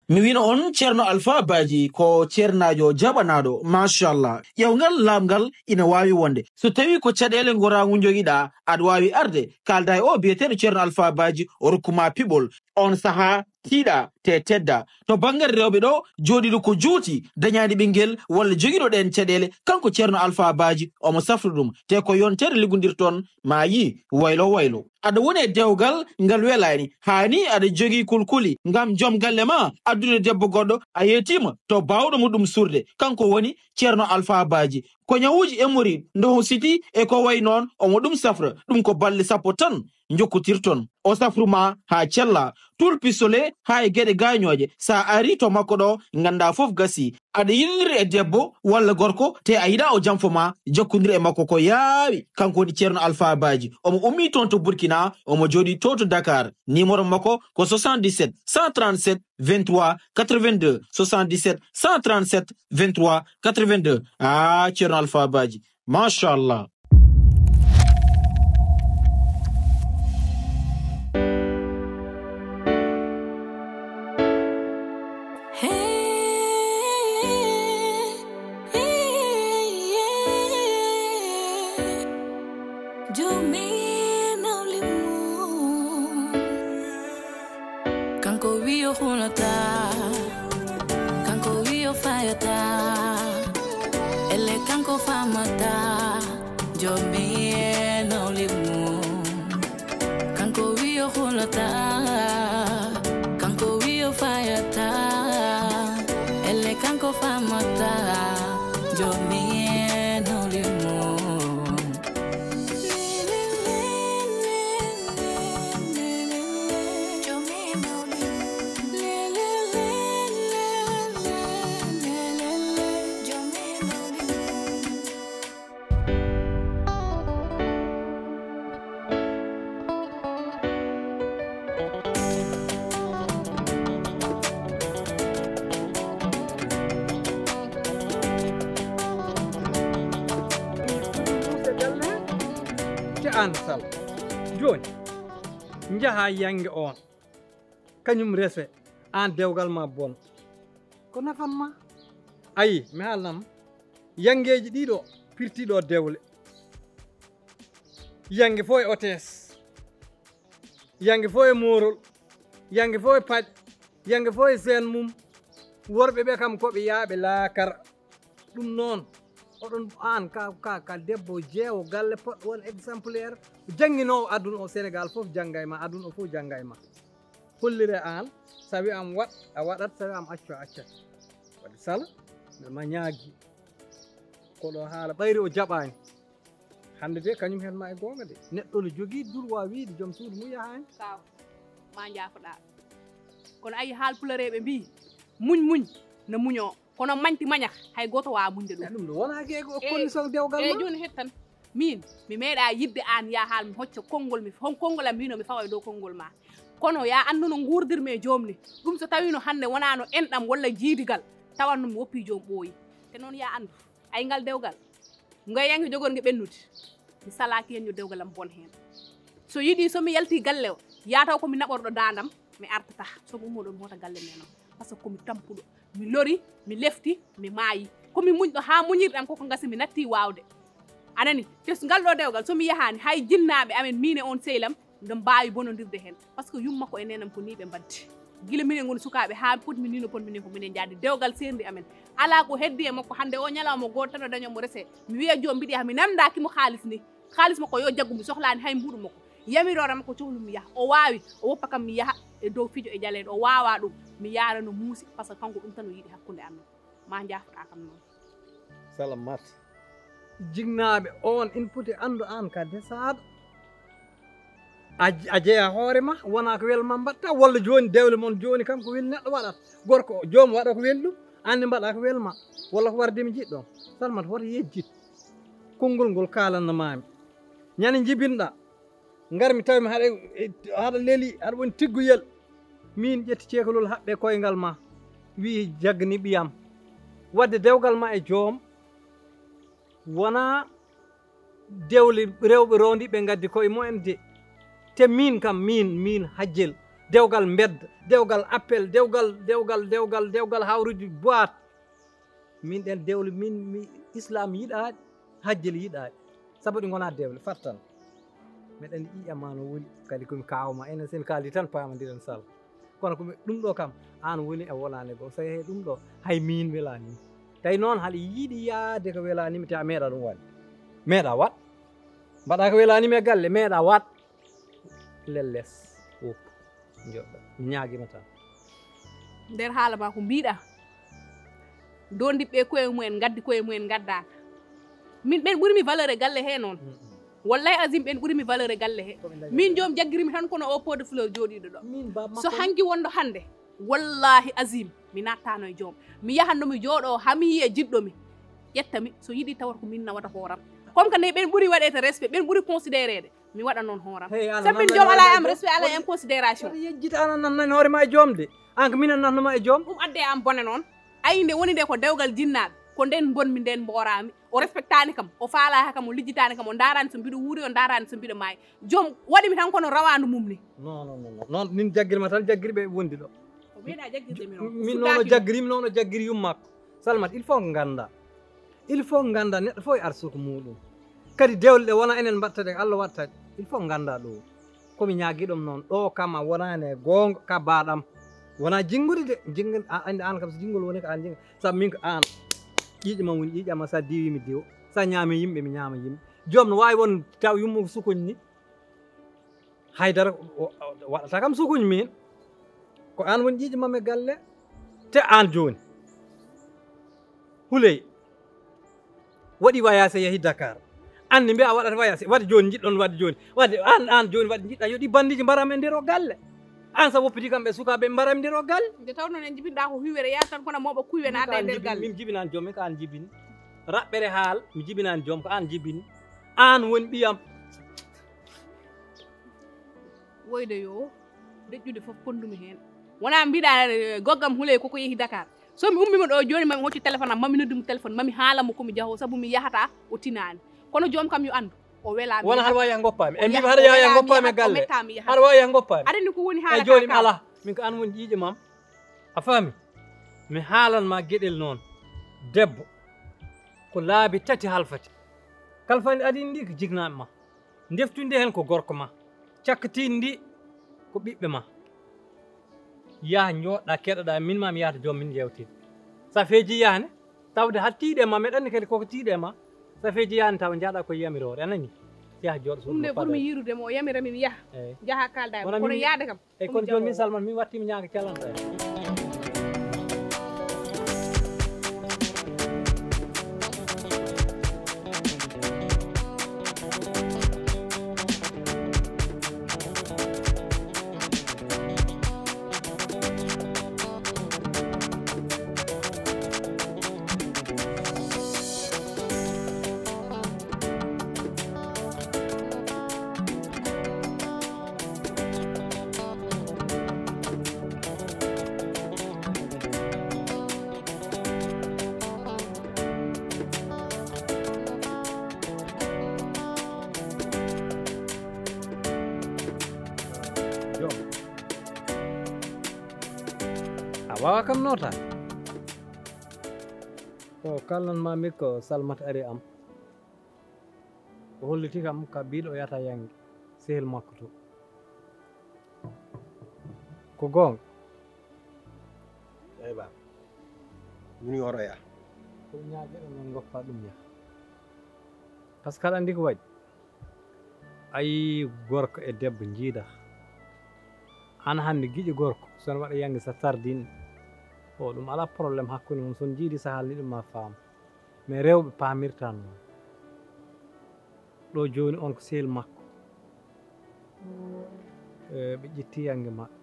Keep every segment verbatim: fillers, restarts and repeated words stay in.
Mi wino on Ceerno Alfaa Baaji ko ceernaajo jaɓanaaɗo, machallah. Ƴeewngal laaɓngal ina waawi wonde. So tawii ko caɗeele ngoraagu njogiɗaa, aɗa waawi arde, kaalda e o biyeteeɗo Ceerno Alfaa Baaji, o rokku ma piɓol. On sahaa, tiiɗa, te tedda. To banngal rewɓe ɗo, jooɗiiɗo ko juuti, dañaani ɓinngel, walla jogiiɗo ɗeen caɗeele, kanko Ceerno Alfaa Baaji, omo safra ɗum. Te ko yonteede liggondirton, ma yii, waylo waylo. Aɗa woni e dewgal ngal welaani, haa ni aɗa jogii kulkuli ngam joom galle ma addude debbo goɗɗo, a yeetiima to baawɗo mo ɗum suurde, kanko woni Ceerno Alfaa Baaji. Ko ñawuuji hémorroïde, ndoho siti e ko wayi noon, omo ɗum safra, ɗum ko balɗe sappo tan njokkotirton. O safru ma haa cella, tul pistolet haa e geɗe gaañooje. So a arii to makko ɗo, nganndaa fof gasii. Aɗa yiɗindiri e debbo walla gorko, te a yiɗaa o janfo ma, jokkondir e makko ko yaawi. Kanko woni Ceerno Alfaa Baaji. Omo ummii toon to Burkina, omo jooɗii to to Dakar. Numéro makko ko soixante-dix-sept, cent trente-sept, vingt-trois, quatre-vingt-deux. Soixante-dix-sept, cent trente-sept, vingt-trois, quatre-vingt-deux. Ah, Ceerno Alfaa Baaji. Machallah. Kanko wiyo hulata, kanko wiyo fayata, elle kanko famata, jomi e nawlimum. Kanko wiyo hulata, kanko wiyo fayata, elle kanko famata, jomi e nawlimum. Te aan sal jooni njaha yannge oon. Kañum rese, aan dewgal ma bon. Ko nafan ma? Ayi, mi haalnam. Yanngeeji ɗiɗo pirtiiɗo dewle. Yannge fof e otees. Yannge fof e moorol. Yannge fof e paɗ. Yannge fof e seen mum. Worɓe ɓe kam ko ɓe yaaɓe laakara. Ɗum noon, oɗon aan ka, ka, ka debbo jeewo galle poɗɗo won exemplaire. Jannginoowo aduna o Sénégal fof jannga e ma, aduna o fof jannga e ma. Hollire aan, so a wi am waɗ, a waɗat, so a wi am accu, a accat. Waɗi sala, mbeɗa ma ñaagi. Ko ɗo haala ɓayri o jaɓaani. Hannde de kañum heen ma e goonga de. Neɗɗo no jogii droit wiide joom suudu mum yahaani. Kaaw, ma njaafoɗaa. Kono ayi haal pulareeɓe mbii, muñ muñ no muñoo. Kono mañti mañata, hay gooto waawaa muñde ɗum. Ɗum ɗo wonaa geego o condition dewgal ma. Eey jooni heɗ tan. Miin, mi meeɗaa yiɗde aan yaa haal mi hocca konngol, mi hon konngol am mbiyno mi fawa e dow konngol maa. Kono yaa anndu no nguurdirmi e joomni. Ɗum so tawiino hannde wonaano enɗam walla jiidigal, tawanno mi woppii joom ɓooyi. Te noon yaa anndu, ay ngal dewgal, ngoy yanke jogornge ɓennude, mi salaaki heen yo dewgal am bon heen. So yiɗii so mi yaltii galle o, yaa taw ko mi naɓorɗo daandam, mi artataa. So mi ummoo ɗo mi hoota galle men o. Parce que ko mi tampuɗo. Mi lori, mi lefti, mi maayi. Ko mi muñɗo haa muñirɗe am koko ngasi mi nattii waawde. A nanii? Te ngal ɗoo dewgal so mi yahaani hay jinnaaɓe amen miin e oon sehil am no mbaawi bonondirde heen. Parce que yumma ko e neenam ko nii ɓe mbaddi. Gila minen ngoni sukaaɓe haa potmi nii no potmi nii ko minen njaadi dewgal seerndi amen. Alaa ko heddii e makko hannde oo ñalawma gooto tan o dañoo mo resee. Mi wiya joom mbiɗa yaha mi nanndaaki mo kaalis nii. Kaalis makko yo jaggu mi sohlaani hay mbuuɗu makko. Yamiroore makko cohlumi yaha o waawi o woppa kam mi yaha e dow fijo e jaleeɗe o waawaa ɗum mi yaara no muusi parce que kanko ɗum tan o yiɗi hakkunde amen. Ma njaafoɗaa kam noon. Salamat. Jinnaaɓe oon ina poti anndu aan ka desaaɗo. A a jeyaa hoore ma wonaa ko welma mbaɗta walla jooni dewle mon jooni kam ko weli neɗɗo waɗata. Gorko o joom waɗa ko weli ɗum aan ne mbaɗa ko welma walla ko warde mi jiɗɗo. Salamat woto yejjit. Konngol ngol kaalanno maami. Ñande njibinɗa ngarmi tawmi haɗa haɗa leli haɗa woni tigguyel. Min ƴetti ceekolol haɓɓe koyngal ma. Wi'i jaggani ɓiyam. Wadde dewgal ma e joom wona dewle rewɓe rondi ɓe gaddi koye mumen de. Te min kam min min hajjel dewgal mbedda, dewgal appel, dewgal, dewgal, dewgal, dewgal hawrude boîte. Min ɗen dewle, min, mi, Islam yiɗaɗe, hajjel yiɗaɗe. Sabu ɗi ngona dewle, fattan. Meɗen yiya ma no woni, kadi komi kaawa ma, enen sen kaali tan pamondiren sal. Kono ko mi, ɗum ɗo kam, an woni e wonande goo. So yehe ɗum ɗo, hay min welani. Tawi noon haɗa yiɗi yaade ko welani mi, te a meeɗa ɗum waɗde. Meeɗa waɗ. Mbaɗa ko welani mi e galle, meeɗa waɗ. Lelles, woppu, joɗɗo. Mi ñaagima tan. Nder haala ma ko mbiɗa, dondiɓe koye mumen, gaddi koye mumen, gaddaka. Min ɓen ɓuri mi valeur e galle he noon. Wallahi azim, ɓen ɓuri mi valeur e galle he. Min joom jaggirimi tan kono o pot de fleur jooɗiɗo ɗo. So hanki wonɗo hannde, wallahi azim, mi nattano e joom. Mi yahanno mi jooɗo, hami yiye jiɗɗo mi. Ƴetta mi, so yiɗi tawata ko min nawata hooram. Comme que ne ɓen ɓuri waɗede respect, ɓen ɓuri considérede. Mi waɗa noon hooram. Sabbin joom ala am respect, ala am considération. Yejjita ana nan nan hoore ma e joom de. An ko minen nan ma e joom. Ɗum adde am bone noon. Ayi nde woni nde ko dewgal jinnaaɓe. Ko nden bonmi nden mboorami. O respectani kam, o faalaka kam, o lijjitani kam, o ndarani so mbiɗo wuuri, o ndarani so mbiɗo maayi. Joom waɗi mi tan kono rawandu mum ni. Non non non non. Min jaggirma tan jaggirɓe wondi ɗo. O meeɗa jaggirde mi noon. Min noon o jaggiri, min noon o jaggiri yummakko. Salmat, il faut ngannda. Il faut ngannda neɗɗo fof e arsuko muɗum. Kadi dewle ɗe wona enen mbaɗta ɗe, Allah waɗta ɗe. Il faut ngannda ɗum. Komi ñaagi ɗum noon. Ɗo kam a wonani e goonga ka baɗam. Wona jinngude de, jinngude a andi an kam so jinngol woni ko an jinnga. Sabu min ko an. Ƴiiƴe ma woni ƴiiƴe ma, sa diwi mi diwa. Sa ñaami yimɓe mi ñaama yimɓe. Joom no wawi won taw yummo ko sukoñ ni. Haydara waɗata kam sukuñ min. Ko an woni ƴiiƴe mam e galle. Te an joni huley waɗi wayase yahi Dakar. Anni mbiya a waɗata wayase, waɗi joni jiɗɗon waɗi joni waɗi an an joni waɗi jiɗɗa yo ɗi bandiji mbaram e nder o galle. An sa woppiti kamɓe sukaɓe mbaram nder o galle. Nde tawno en jibinɗa ko huwere yatan kono moɓo kuwe naɗa e nder galle. Min jibinan joom min ko an jibini. Raɓɓere haal mi jibinan joom ko an jibini. An woni ɓiyam. Woyde yo deƴƴude fof pondumi heen. Wona mbiɗa goggam huley koko yehi Dakar. So mi ummima ɗo jooni mami hoccu téléphone am mami noddimo téléphone mami haalamo komi jaho sabu mi yahata o tinani. Kono joom kam yo andu o welami. Wona haɗa wawi yah goppami e mbima haɗa yaha yah goppami e galle. Haɗa wawi yah goppami. Aɗa andi ko woni haala. E joni mi ala. Min ko an woni ƴiiƴe mam. A faami? Mi haalan ma geɗel noon. Debbo ko laabi tati halfata. Kalfani adin ndi ko jiknaaɓe ma. Ndeftudi heen ko gorko ma. Cakkatindi ndi ko ɓiɓɓe ma. Yaha njooɗɗa keɗoɗa min ma mi yahata joom min njeewtida. Sa feeji yahane tawde ha tiiɗe ma meɗa anndi kadi koko tiiɗe ma. Sa feeji yahane tawa njaaɗa koye yamiroore a nani. Yaha jooɗo suudu ɗum nde ɓurmi yiirude mo o yamira mi mi yaha. Eyi. Jaha kalda kono yaade kam. Eyi kono jooni min Salman min wattiima ñaaka calanɗo en. Joom a wawa kam nota. Ko kalnan mami ko Salmat ari am. O holliti kam ka biɗo o yata yange sehil makko to. Ko goonga. Eyi baba. Min yoroya. Ko ñaageɗo noon goppa ɗum yaha. Par ce que aɗa anndi ko waɗi. A yii gorko e debbo njiida. An hannde giƴo gorko son waɗa yange sa tardin. O ɗum ala problème hakkunde mum son njiidi sa haalni ɗum ma faam. Mais rewɓe paamirta noon. Ɗo jooni on ko sehil makko. Ɓe ƴetti yange maɓɓe.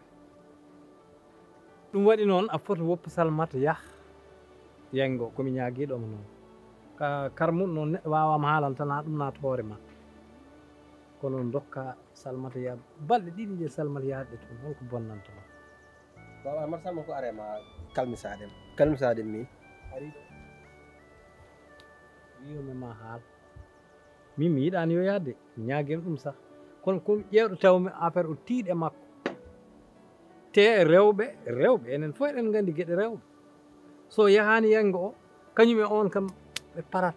Ɗum waɗi noon a foti woppu Salmata yah yango komi ñaagiiɗo mo noon. Ka karmuɗo noon neɗɗo waawama haalantana ɗum naata hoore ma. Kono dokka Salmata yah balɗe ɗiɗi ɗe Salmata yahde toon holko bonnanta ma? Baba Amar Samba ko are ma kalmisaɗen kalmisaɗen min. Ari ɗo wiyomi ma haal. Min mi yiɗani yo yahde mi ñaagima ɗum sah. Kono ko ƴeewɗo tawmi affaire o tiiɗe makko. Te rewɓe, rewɓe, enen fof eɗen nganndi geɗe rewɓe. So yahaani yanngo o, kañum e oon kam ɓe parat.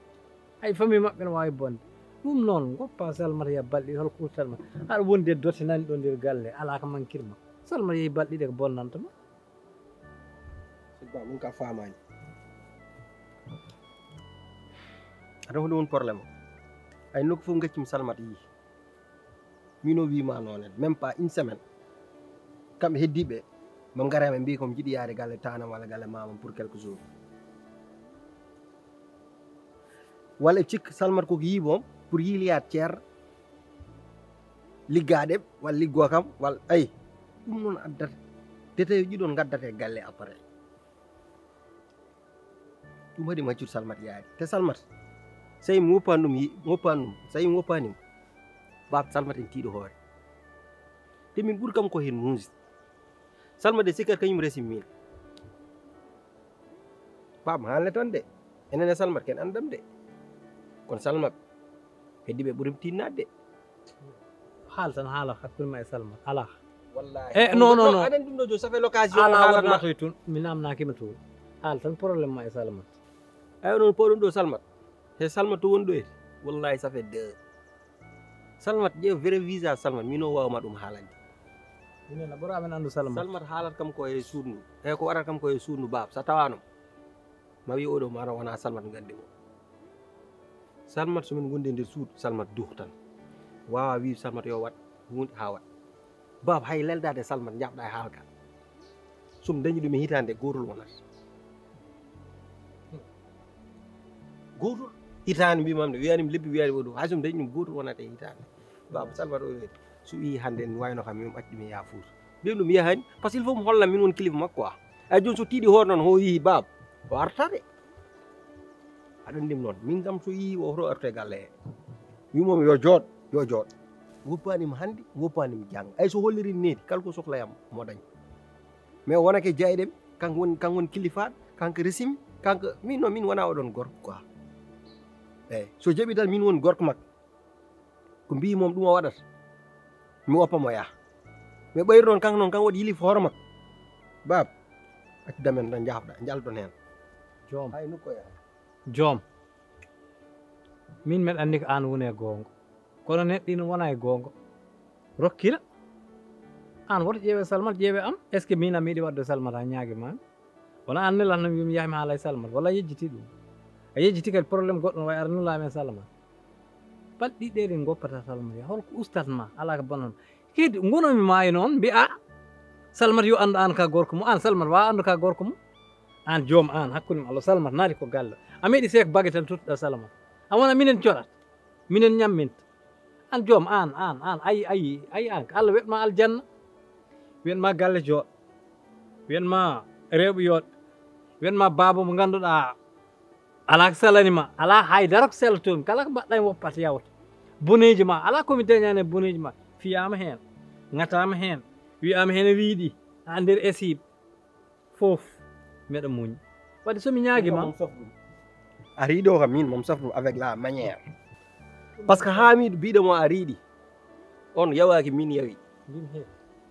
Hay famille maɓɓe no waawi bonde. Ɗum noon, ngoppa Salmata ya balɗe ɗiɗi, holko ustat ma? Aɗa wondi e dotte nani ɗo nder galle, alaa ko mankir ma. Salmata yehi balɗe ɗiɗi ko bonnanta ma. Sëñ Ba, mun ka faamaani. Aɗa holi won problème o? Ay nokku fof gaccim Salmata yii. Min o wiima noon en, même pas une semaine. Kamɓe heddiiɓe, mo ngara ɓe mbii ko mi jiɗi yaade galle tanam walla galle mamam pour quelques jours. Walla e cikka Salmata koko yii boom pour yiliyaat ceer liggaaɗe walla liggoo kam walla ay. Ɗum noon addata. Te tawi ɗiɗon ngaddata e galle appareil. Ɗum waɗi mi accir Salmata yaade. Te Salmata, so tawi mi woppaani ɗum, yi- mi woppaani ɗum, so tawi mi woppaani mo, baaba Salmata ene tiiɗi hoore. Te min ɓuri kam ko heen muusi. Salmata de sikkat kañum resi min. Baaba haalne tan de. Enen e Salmata ken anndam de. Kono Salmata heddiiɓe ɓuri mi tiinnaade de. Haal tan haala hakkunde ma e Salmata alaa. Wallahi. Eh, non, non, non. Aɗa anndi ɗum ɗo jo, ça fait l'occasion. Alaa Haala wonata ma. Toon mi namnaaki ma toon. Haal tan problème ma e Salmata. Ay onon pooɗon ɗo Salmata. He Salmata to woni ɗo e. Wallahi ça fait deux. Salmata ƴeew vrai visage Salmata, min o waawma ɗum haalande. Minen a ɓura amen anndu Salmata. Salmata haalat kam ko e suudu ndu. E ko waɗat kam ko e suudu ndu baaba. So tawaano ma wi oɗo mara wona Salmata nganndi mo. Salmata so min ngondi e nder suudu, Salmata duh tan. Waawa wi Salmata yo waɗ huunde haa waɗ. Baaba hay leldaade Salmata njaɓɗa e haalka. So mi dañi ɗum e hitaande gootol wonata. Gootol hitaande mbimam de, wiyani mi lebbi, wiyani oɗo. Hay so mi dañi ɗum gootol wonata e hitaande. Baaba Salmata o weeti. So wi hannde mi wayno kam mi acci ɗum e yaa Fuuta. Mbiyam ɗum yahani, parce que il faut mi holla min won kilifa makko quoi. Ay jooni so tiiɗi hoore noon, ho yii baaba, o arta de. Aɗa anndi mi noon, min kam so yii o hoto artu e galle he. Wimomi yo jooɗ, yo jooɗ. Woppanima hannde, woppanima jannga. Ay so holliri needi, kala ko sohlayam mo dañ. Mais wonake jayɗe mi, kanko woni, kanko woni kilifaaɗo, kanko resimi, kanko, min noon, min wona oɗon gorko quoi. Eyi, so jaɓi tan min woni gorko makko. Ko mbii moom ɗum o waɗata. Mi woppa mo yaha. Mi ɓayri noon kanko noon, kanko waɗi yilif hoore makko. Baaba, accu damen ɗo njahɗa, njalton heen. Joom, Hay nokku o yaha. joom. Min mbeɗa anndi ko aan woni e goonga. Kono neɗɗo ina wona e goonga. Rokkila. Aan woto ƴeewe Salmata, ƴeewe am. Est-ce que min a meeɗi waɗde Salmata haa ñaage ma? Wona aan nelatno mi, mi yaha mi haala e Salmata. Walla a yejjiti ɗum. A yejjiti kadi problème goɗɗo no wayi ara nula men Salmata. Balɗe ɗiɗi ɗe ngoppata Salmata. Holko ustat ma? Alaa ko bonan. Kadi ngonomi ma e noon mbiya Salmata yo anndu aan ka gorko mum. Aan Salmata waawa anndu ka gorko mum. Aan joom aan hakkunde ma Allah Salmata naati ko galle. A meeɗi seek bage tan tottuɗa Salmata. A wona minen coɗat. Minen ñamminta. Aan joom aan, aan, aan, ayi, ayi, ayi aan. Allah weɗ ma aljanna. Weɗ ma galle jooɗ. Weɗ ma rewɓe yooɗ. Weɗ ma baaba mo ngannduɗaa alaa ko selani ma. Alaa hay dara ko sela toon. Kala ko mbaɗɗa e woppat yawta. Boneeji ma. Alaa ko mi dañani e boneeji ma. Fiyaama heen. Ŋataama heen. Wiyaama heen a wiiɗi. A nder esiiɓe. Fof. Mbeɗa muñ. Waɗi so mi ñaagi ma. A riiɗo kam min moom safru avec la manière. Parce que Hamidou biɗo mo a riiɗi. On yawaaki min yawi. Mbimi he.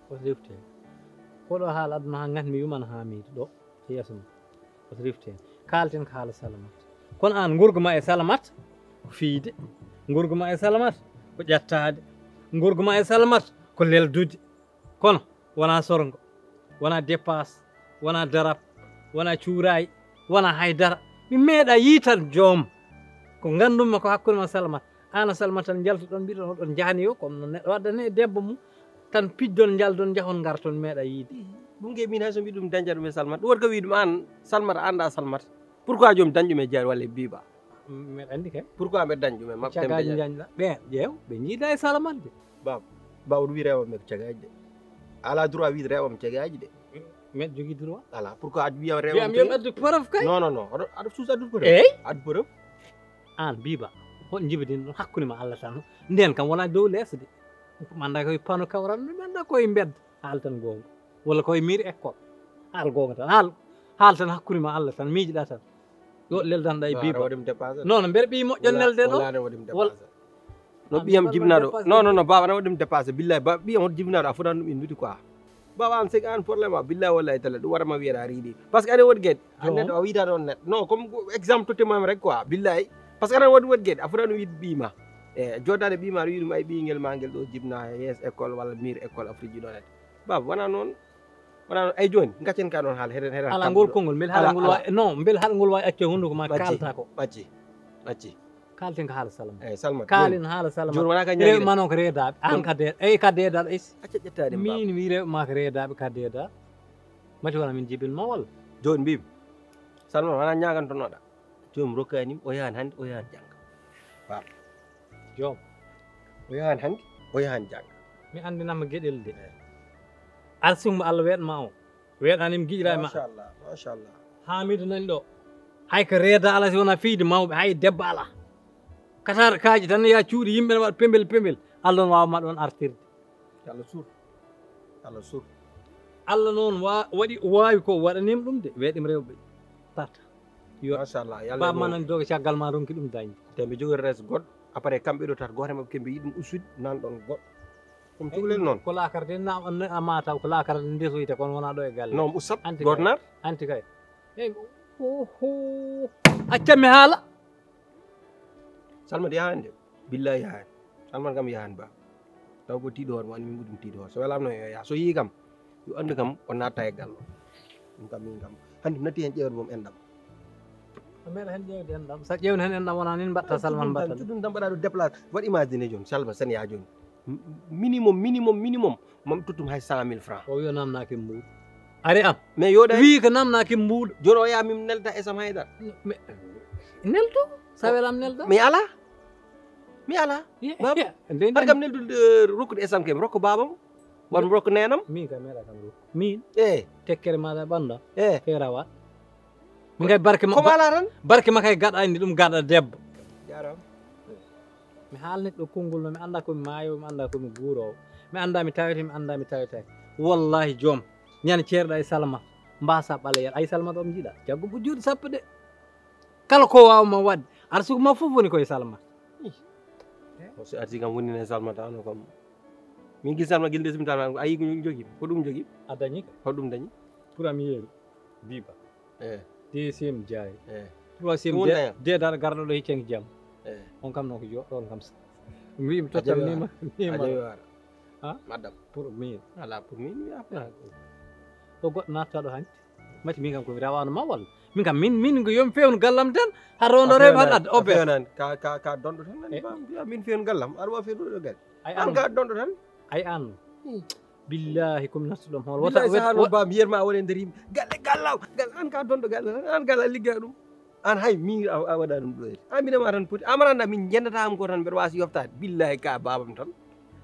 Wata refte. Koɗo haala aduna ha ngat mi yuman Hamidou ɗo. E yeeso ma. Wata refte. Kaalten ko haala Salamata. Kono aan ngorgu ma e Salamata. Ko fiyde. Ngorgu ma e Salamata. Ko ƴettaade. Ngorgu ma e Salamata. Ko leldude. Kono wona sorgo, wona dépasse, wona darap, wona cuuraay, wona haydara. Mi meeɗa yiitan joom. Ko ngandumma ko hakkunde ma Salmata. Aan a Salmata tan njaltoɗon mbiɗon oɗon njahani yo, comme no neɗɗo waddani e debbo mum tan pijjon njaldon njahon ngarton meeɗa yiide. Ɗum ke min hay so mbiɗum dañja ɗum e Salmata. Ɗum wonko wi ɗum aan Salmata anda Salmata. Pourquoi joom dañ ɗum e jeer walla e biiba? Mbeɗa anndi kay. Pourquoi mbeɗa dañ ɗum e maɓɓe? Cagaaji njañɗa ɓe ƴeew ɓe njiida e Salamata de. Baaba, baaba ɗum wi rewam e cagaaji de. Ala droit wiide rewam cagaaji de. Mbeɗa jogii droit. Ala pourquoi aɗa wiya Wiyam rewam yo mi addu preuve kay. Non non non. Aɗa aɗa suusa addude preuve. Eyi. Addu preuve. Aan biiba hol njibidin ɗon hakkunde ma Allah tan. Nden kam wona dow leeso de. Manda koye pano kawran mi manda koye mbedda. Haal tan goonga. Walla koye miir école. Haal goonga tan haal. Haal tan hakkunde ma Allah tan miijiɗa tan. Yo leldanɗa e biiba. Waɗum dépassé. Non non mbeɗa ɓiyi moƴƴo nelde ɗo. Wala waɗum Wal- dépassé. No Ah, ɓiyam mi jibnaɗo. dépassé. Non non non baaba na waɗum dépassé billahi ba ɓiyam hoto jibnaɗo a fotani ɗum innude quoi. Baba, an sigi an problème a, billahi wallahi taala, ɗum waɗa ma wiyata a riiɗi. Parce que aɗa woodi geɗe. An neɗɗo a wiyata ɗon neɗɗo. Non, comme exemple tottimami rek quoi, billahi. Parce que aɗa woodi woodi geɗe, a foti ɗum wiide ɓiy ma. E, jooɗaade ɓiy ma, aɗa wiya ɗum ay ɓiyngel ma ngel ɗo jibna yeeso école walla miir école Afrique ɗo net. Baba, wona noon. Wona noon. Ay jooni, gaccen ka ɗon haala, heɗen, heɗen ala ngol konngol, mbel haala ngol wa-, non, mbel haala ngol waawi acce hunnduko ma kaalta ko. Acci, acci. Kaalten ko haala Salma. Eyi, Salma. Kaalen haala Salma. Jooni wona ka ñaagirɗen. Rew ma noon ko reedaaɓe. An ka de-, eyi ka deedaɗo isi. Acca ƴettaade mbaam. Min wi rew ma ko reedaaɓe ka deedaɗo. Mati wona min jibin ma walla? Jooni mbimi. Salma wona ñaagantonoɗa. Jooni rokkanim o yahan hannde o yahan jannga. Baba. Joom. O yahan hannde o yahan jannga. Mi anndinama geɗel de. Eyi. Arsugu mo Allah weeɗma o. Weeɗanima giƴira e ma. Machallah, machallah. Hamidu nani ɗo. Hay ko reeda ala si wona fiyde mawɓe, hay debbo ala. Katar kaaji tan ya cuuɗi yimɓe ne waɗa pembel pembel. Allah on waawma ɗon artirde. Yo Allah sur. Yo Allah sur. Allah noon wa-, waɗi, waawi ko waɗanima ɗum de. Weeɗima rewɓe. Tarta. Yo machallah, yo Allah baba ma nani doga caggal ma ronki ɗum dañde. Te mi jogori res goɗɗo. Après kamɓe ɗo tata, gooto e maɓɓe kamɓe yiɗi ɗum ustude, nan ɗon goɗɗo. Ɗum cukalel noon. Ko laakara de na, na, a ma taw ko laakara de ndesoyta kono wona ɗo e galle. Non, ustat, anti gooto kay. Naar. Anti kay. Ey, oho. Accam mi haala. Salma de yahaani de. Billahi yahaani. Salma kam yahaani ba. Taw ko tiiɗo hoore mo, anndi min ɓuri ɗum tiiɗo hoore. So welaama noon yo yaha. So yii kam, yo anndu kam o naatta e galle. Ɗum kam min kam. Hannde natti heen ƴeewde mum enɗam. A meeɗa heen ƴeewde enɗam. So a ƴeewno heen enɗam wonaa nin mbaɗta Salma mbaɗta. Cuɗɗum tan mbaɗa ɗo déplacé. Waɗ imagine jooni, Salma sen yaha jooni. M-, minimum, minimum, minimum. Mam tottum hay cent mille francs. O wi o namnaaki mbuuɗu. Ari am. Mais yooɗaani. Wi ko namnaaki mbuuɗu. Jooni o yaha min nelda esam haydara. Mais, neldo. Sa welam nelda. Mi ala. Mi ala. Ye, baba. Ye, nde, nde. Har kam neldude, eh, rokkude esam ke, mi rokka babam. Walla mi rokka nenam. Min kam meeɗa kam rokku. Min. Eh. Tekkere maɗa ɓannda. Eh. Feerawa. Min kay barke ma-, ko ma ala tan? Barke ma kay gaɗa andi ɗum gaɗa debbo. Jaaraama. Mi haalnit ɗo konngol no mi annda ko mi maayo, mi annda ko mi guuroowo. Mi annda mi tawete, mi annda mi tawetake. Wallahi joom, ñande ceerɗo ay Salma, mbasa ɓaleya. Ay Salma ɗo mi jiɗa. Jaggu ɓujjuɗi sappo de. Kala ko waawma waɗde, arsugu ma fof woni koye Salma. Ih. O si arti kam woni ne Salma tawno kam. Min gil Salma gil desmi tan a yi ko jogi. Ko ɗum jogi? A dañi ka? Ko ɗum dañi? Premier. Biba. Eh. Deuxième Jaay. Eh. Troisième. Ɗum woni de-, daña? Deedal garɗo ɗo hiccanki jam. Eh. On kam non ko jo-, ɗon kam s-, mi wiimi tottam nima, nima. A jawi wara. Ha? Madam. Pour min. Ala pour min, mi afna. Ko goɗɗo natta ɗo hanti. Mati min kam ko mi rawano ma walla? Min kam min, min ko yomi fewnu gallam tan. Har rondo rew har adda. A fewnan, ka, ka, ka dondo tan nani. Eh. Ba, mbiya min fewnu gallam. Ar wa fewnu ɗo gal. Ay an. An ka dondo tan. Ay an. Hmm. Billahi, ko mi nattuɗo hoore. Wota, billahi, wet-, sa haala wet-, ba mi yerma a woni e nder yimɓe. Galle, gallaw, galle, an ka dondo galle, an galle a ligga ɗum. An hay mi a, a waɗa ɗum ɗo. An mbiɗa ma tan poti. Amaranda min jendata am ko tan mbeɗa wasi yoftaade. Billahi ka babam tan.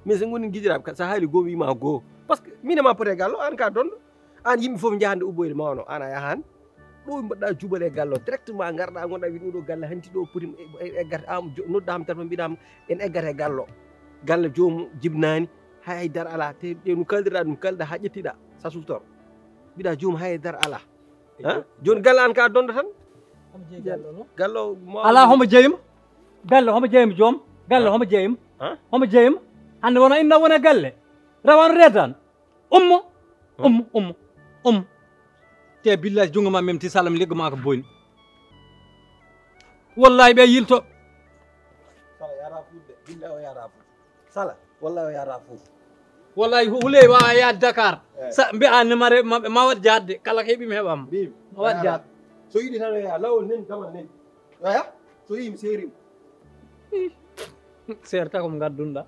Mais so gonin gijiraɓe ka, sa haali goo mi wima goo. Parce que min e ma pote gallo, an ka dondo. An yimɓe fof njahande ubboyde mawno, an a yahan. Ɗo mbaɗɗa jubal e gallo, directement ngarɗa ngonɗa wiɗo ɗo galle hanti ɗo poti e, e, eggata am, jo-, nodda am téléphone mbiɗa am en eggata e gallo. Galle joomum jibnani, hay, hay dara ala, te ɗe no kaldirɗa ɗum kalda ha ƴettiɗa, sa suftor. Mbiɗa joomum hay dara ala. Ha? Joni galle an ka dondo tan? Homo jeyi galle o noon? Galle o mo ala homo jeyima? Galle homo jeyima joom? Galle homo jeyima? Ha? Homo jeyima? Hande wona inna wona galle? Rawane reedan? Ummo, ummo, ummo, ummo. Te billahi junngo ma memti salam liggo ma ko boni. Wallahi ɓe yilto. Sala yara fuude, billahi o yara fuude. Sala, wallahi o yara fuude. Wallahi hu-, huley wawa yaade Dakar. Eh. Sa mbi'a numéro maɓɓe ma waɗ jaadde, kala ko heɓi mi heɓa ma. Mbiimi. Ma waɗ jaadde. So yiɗi tan o yaha, lawol nen, damal nen. Oya, so yii mi seeri mo. Ih, seerta ko mo ngaddunɗa.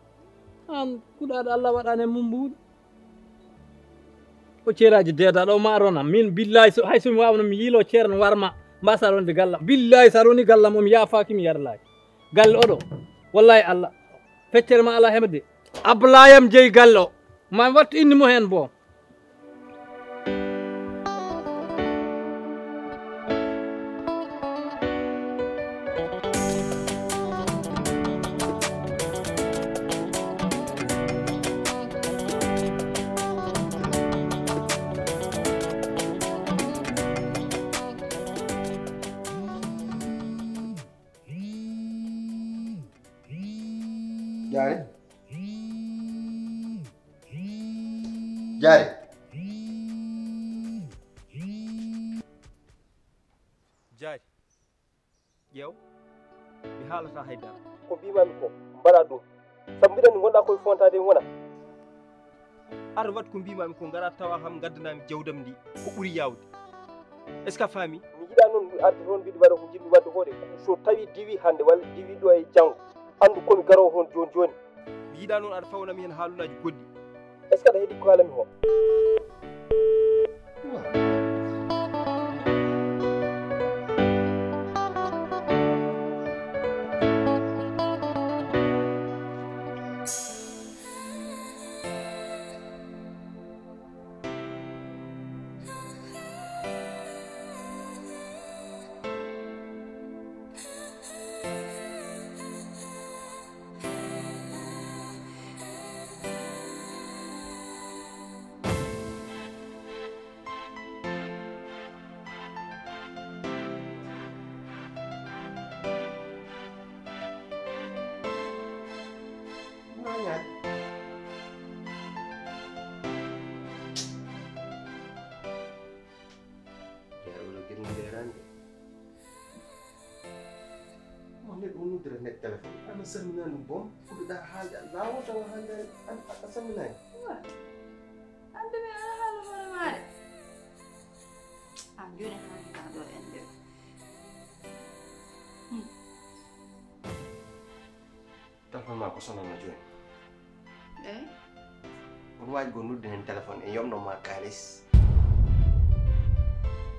An kuɗaaɗo Allah waɗani e mum mbuuɗi. O ceeraaji deedaɗo o ma rona. Min billahi so, hay so mi waawno mi yiilo ceerno warma. Mbasa ronde gallam. Billahi sa roni gallam o mi yaafaaki mi yarlaaki. Galle oɗo. Wallahi Allah. Feccere ma ala hemde. Ablayam jeyi galle o. Ma mi wattu inni mo heen bo. Jaare. Jaare. Jaari, ƴeew, mi haalataa hay dara. Ko mbiimaami ko, mbaɗaa ɗum. Sabu mbiɗa anndi ngonɗaa koye fontaade mi wona. Ar waɗ ko mbiimaami ko, ngaraa tawa kam ngaddanaami jawdam ndi ko ɓuri yaawde. Est-ce que a faami? Mi yiɗaa noon arde toon mbiɗo waɗa ko njiɗmi waɗde ko de. So tawii diwii hannde walla diwii ɗo e janngo, anndu ko mi garoowo toon jooni jooni. Mi yiɗaa noon aɗa fawnami heen haalulaaji goɗɗi. Est-ce que aɗa heɗii ko haalanmi ko? Mo neɗɗo o noddira neɗɗo téléphone, ana salminaa ɗum boom, fuɗɗoɗaa haalde, a laawol tawa haalde, an a salminaani. Wa, an de mi ana haala hoore maare. An jooni haalde ka ɗo en de. Hmm. Téléphone maa ko sonanno jooni. Eey. Kono waaji goo noddu heen téléphone, en yoɓno ma kaalis.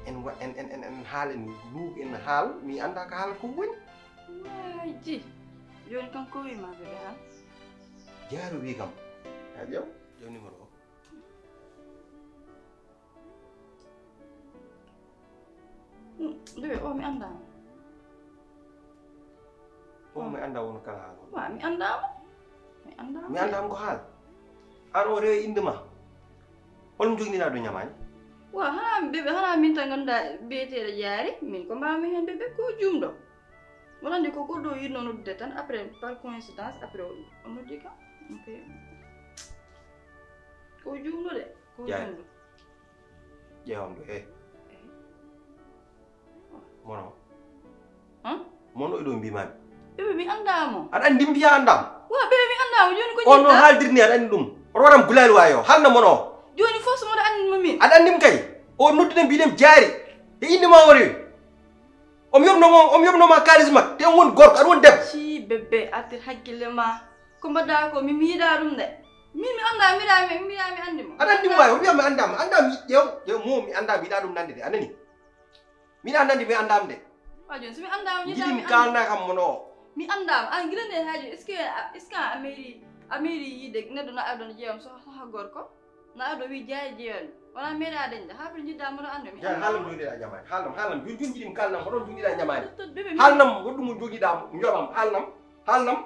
En wa-, en, en, en, en haal, en luuk, en haal, mi anndaa ko haalata ko woni. Waaji. Jooni kanko wii ma bébé haal. Jaaru wii kam. A ƴeew, ƴeew numéro o. Bébé, o mi anndaa mo. O mi anndaa won kala haala. Wa, mi anndaa mo. Mi anndaa mo. Mi anndaa mo ko haala. An o rewe innde ma. Hol mo joginiɗaa ɗo ñamaani? Wa, hanaa bébé, hanaa min tan ngannduɗaa biyeteeɗo Jaari. Min ko mbaawmi heen bébé ko juumɗo. Won anndi ko goɗɗo o yiɗno noddude tan, après par coïncidence, après o, o noddi kam. Ok. Ko juumɗo de, ko Jaari. Juumɗo. Ƴeewam ɗo, he. Mono. Han? Mono e ɗo mbiimaami. Bébé, mi anndaa mo. Aɗa anndi mbiya anndaa mo? Wa, bébé, mi anndaa mo. Jooni ko on no jiɗɗaa? Haaldir ni, aɗa anndi ɗum. Oto waɗam gulaali waayo. Haalna mono o. Jooni fof so mboɗo anndi mo min. Aɗa anndi mo kay. O noddude mbiɗen Jaari. E innde ma o rewi. Omo yoɓno mo, omo yoɓno ma kaalis makko. Te on woni gorko, aɗa woni debbo. Ci bébé, artir hakkille ma. Ko mbaɗɗaa ko, mi, mi yiɗaa ɗum de. Min mi anndaa, mi yiɗaa, mi, mi yiɗaa, mi anndi mo. Aɗa anndi mo waayo, o wiya mi anndaa mo. Anndaa mi, ƴeew, ƴeew mo, mi anndaa, mi yiɗaa ɗum nande de. A nani? Mi yiɗaa nande, mi anndaa mo de. Wa jooni, so mi anndaa mo, mi yiɗaa, mi anndi mo. Njiɗmi kaalna kam mono o. Mi anndaa mo. An gila nde haaji, est-ce que a, est-ce que a meeɗi, a meeɗi yiide neɗɗo na adon jeewam so, so gorko? Na ado wi jeeya jeeya. Wona meeɗa dañde. Haa ɓe njiɗɗa mo ɗo anndu mi. Jaa, haalam jogiɗa ñamaani. Haalam, haalam. Jooni, jooni njiɗi mi kaalnam. Oɗon jogiɗa ñamaani. Tottot bébé. Haalnam, woɗɗum mo jogiɗa ñoɓam. Haalnam. Haalnam.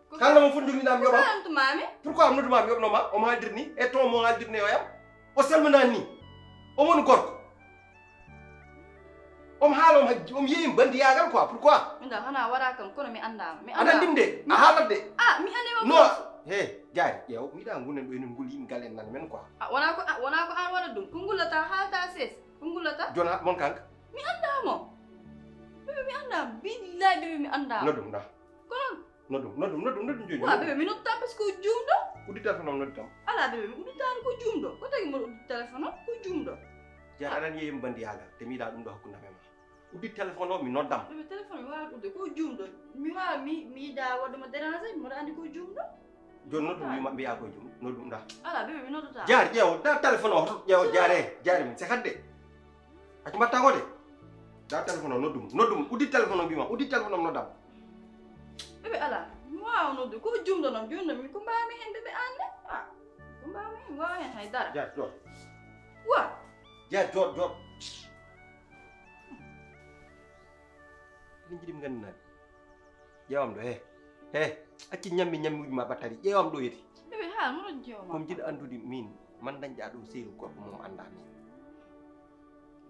Ko haalnam fof jogiɗa mi yoɓam. Haalam to maami. Pourquoi am noddu maami yoɓno ma? Omo haaldir ni. E ton mo haaldir ni o yam. O salminaani ni. O woni gorko. Omo haala, omo hajji, omo yeeyi bandiyaagal quoi. Pourquoi? Min da hana wara kam kono mi anndaa mo. Mi anndaa mo. Aɗa anndi mi de. A haalat de. Ah, mi anndi mo. No. He, Jaari, ƴeew, mi yiɗaa ngunen ɗo enen nguli yimɓe galle en nana men quoi. Ah, wona ko, ah, wona ko an waɗa ɗum. Ko ngullata, haalta sees. Ko ngullata. Jona mon kanka. Mi anndaa mo. Bébé, mi anndaa mo. Billahi bébé, mi anndaa mo. Noddum da. Kono Noddum, noddum, noddum, noddum jooni. Wa bébé, mi noddataa par ce que ko juumɗo. Uddi téléphone am, noddi tam. Alaa bébé, mi udditaani ko juumɗo. Ko tagi mboɗo uddi téléphone o, ko juumɗo. Jaa, aɗa anndi yeeyi mbanndi yaagal, te mi yiɗaa ɗum ɗo hakkunde am e ma. Uddi téléphone o, mi noddam. Bébé, téléphone mi waawaa udde, ko juumɗo. Mi waawaa, mi, mi yiɗaa waɗde mo déranger, mboɗo anndi ko juumɗo. Jooni noddum, mi ma-, mbiyaa ko juum, noddum da. Alaa bébé, mi noddataa. Jaa, ƴeew, da téléphone o, ƴeew, Jaare, Jaare min, c'est hadde. Accu mbatta ko de. Da téléphone o, noddum, noddum, uddi téléphone o, mbima, uddi téléphone o, noddam. Bébé, alaa, mi waawa noddu, ko juumɗo noon, jooni noon, min ko mbaawmi heen, bébé, aan ne? Ah, ko mbaawmi heen, mi waawa heen hay dara. Jaa, jooɗ. Wa! Jaa, jooɗ, jooɗ. Min njiɗi mi nganndinaade. Ƴeewam ɗo, he. He, acci ñammi ñammiuuji ma ɓattari. Ƴeewam ɗo yeti. Bébé, haa, moɗon ƴeewa ma. Ko mi jiɗi anndude min, man dañɗaa ɗo sehil gorko mo mi anndaa min.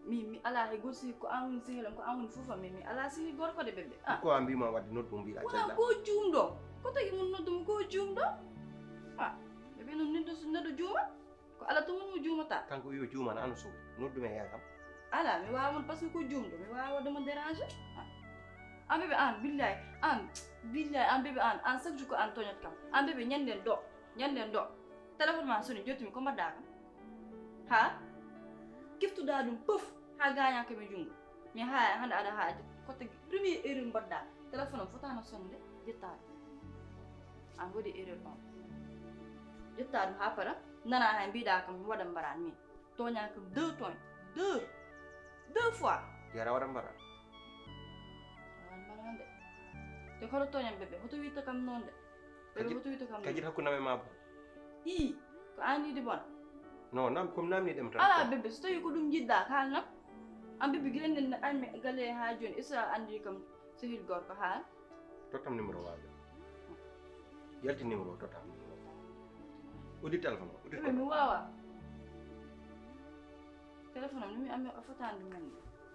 Mi, mi alaa hay gooto sehil, ko aan woni sehil am, ko aan woni fof am, mi, mi alaa sehil gorko de, bébé. Ah. Ko a mbiima waɗde noddu mo mbiɗa wona cella. Ko juumɗo. Ko tagi mon noddu mo ko juumɗo? Ah, bébé, noon neɗɗo, neɗɗo juuma? Ko Alla tun woni mo juumata. Kanko wi o juumana, ano suuɗi. Noddu men yaa kam. Ala, mi wawa mon parce que ko jumɗo, mi wawa waɗde mon déranger. An bébé an, billahi, an, billahi, an bébé an, an chaque jour ko an toñat kam. An bébé ñanden ɗo, ñanden ɗo. Téléphone ma soni, jottumi ko mbaɗɗa kam. Ha? Kiftuɗa ɗum, pouf, ha gaña kam e jungo. Mi haya hande aɗa haaji. Ko tagi premier erreur mbaɗɗa. Téléphone am fotano sonde, ƴetta ɗum. An waɗi erreur on. Ƴetta ɗum ha para, nana hay mbiɗa kam mi waɗa mbaran min. Toña kam deux toñ. Deux. Deux fois. Yara waɗa mbaran. Waɗa mbaran de. Te kono toñam bébé, hoto witta kam noon de. Bébé, hoto witta kam noon. Kajit hakkunde am e ma bon. Ii, ko an yiɗi bon. Non, nam, comme namni dem tan. Ala bébé, so tawi ko ɗum jiɗɗa, kaalnam. An bébé, gila nden an mi gale ha joni, isa andi kam sehil gorko ha. Tottam numéro waɓe. Yalti numéro, tottam numéro. Uddi téléphone o, uddi. Bébé, mi wawa. Téléphone am, mi am a fotani ɗum nanni.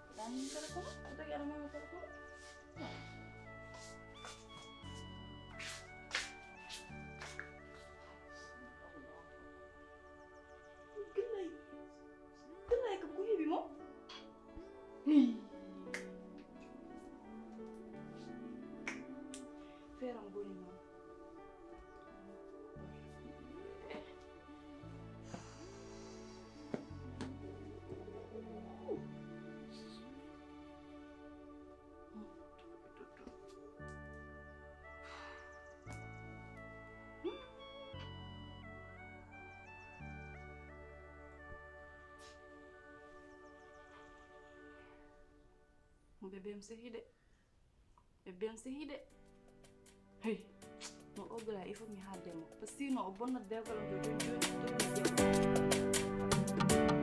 Fotani ɗum téléphone, o tagi aɗa mema téléphone. Gillay. Gillay kam ko heɓi mo. Hey. Feeram boni noon. Bébé am sehi de. Bébé am sehi de. Hey. No o gala, il faut mi haalde mo. Parce que sinon o bonna dewgal am, joni, joni, joni.